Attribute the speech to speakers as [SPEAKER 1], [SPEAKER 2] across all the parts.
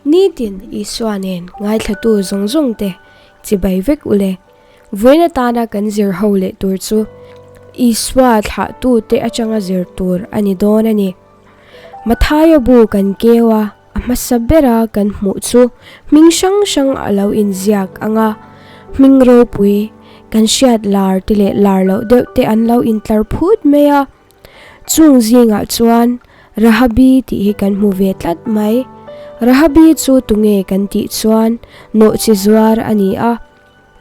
[SPEAKER 1] Nitin Isua nen ngaithlatu zawng zawng te chibai vek ule. Vawiin atana kan zir ho leh tur chu Isua thlahtu te atanga zir tur a ni dawn a ni. Mathaia bu kan keu a, a hmasa bera kan hmuh chu hming hrang hrang a lo inziak ang a, hming ropui kan hriat lar te leh lar loh deuh te an lo intlar phut mai a. Chung zingah chuan Rahabi tih hi kan hmu ve tlat mai. Rahabi chu tunge kan tih chuan nawhchi zuar a ni a.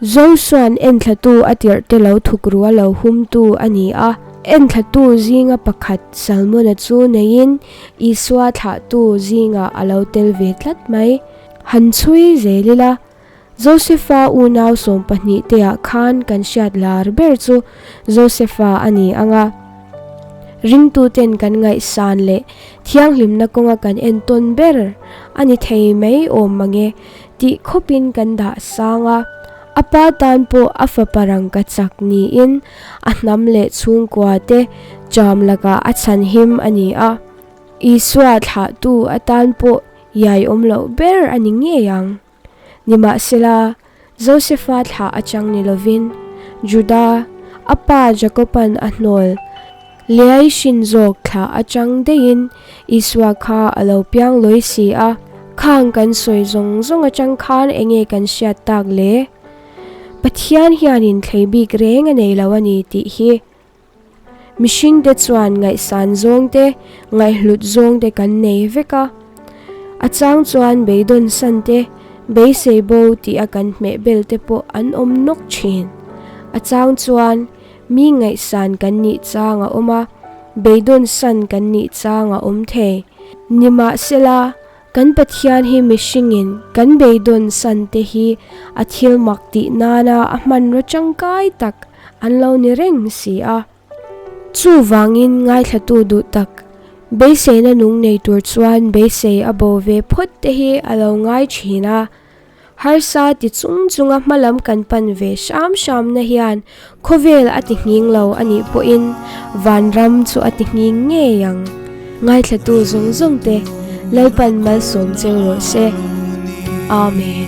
[SPEAKER 1] Josua'n enthlatu a tirh te lo thuk rua lo humtu a ni a. Enthlatu zinga pakhat Salmona chu neiin Isua thlahtu zingah a lo tel ve tlat mai. Han chhui zel ila. Josefa unau 12 teah khan kan hriat lar ber chu Josefa a ni ang a. Ringtuten kan ngaihsan leh thianghlimna kawnga kan entawn ber a ni thei mai awm mange tih khawpin kan dah sang a. A pa tan pawh a fapa rangka chak niin a hnam leh chhungkua te cham lakah a chhanhim a ni a. Isua thlahtu atan pawh iai awm loh ber a ni ngei ang. Nimahsela, Josefa thlah atang ni lovin, Juda, a pa Jakoban a hnawl Leai hrin zawk thlah atang daihin Isua kha a lo piang lawi si a. Khang kan sawi zawng zawng atang khan enge kan hriat tak le? Pathian hianin thlei bik reng a nei lo a ni tih hi. Mihringte chuan ngaihsan zawng te, ngaihhlut zawng te kan nei vek a. A chang chuan beidawn san te, beisei bo tih a kan hmeh bel te pawh an awm nawk thin. A chang chuan mi ngaihsan kan nih chang a awm a, beidawn san kan nih chang a awm thei. Nimahsela, kan Pathian hi mihringin kan beidawn san te hi a thil mak tih nana a hmanraw tangkai tak an lo ni reng si a. Chuvangin ngaithlatu duh tak, beiseina nung nei tur chuan beisei a bo ve phawt te hi a lo ngai thin a. Harsa ti chung chunga hmalam kan pan ve hram hramna hian khawvel a ti nghing lo a nih pawhin vanram chu a ti nghing ngei ang. Ngaithlatu zawng zawng te Lalpan malsawm cheu rawh se. Amen.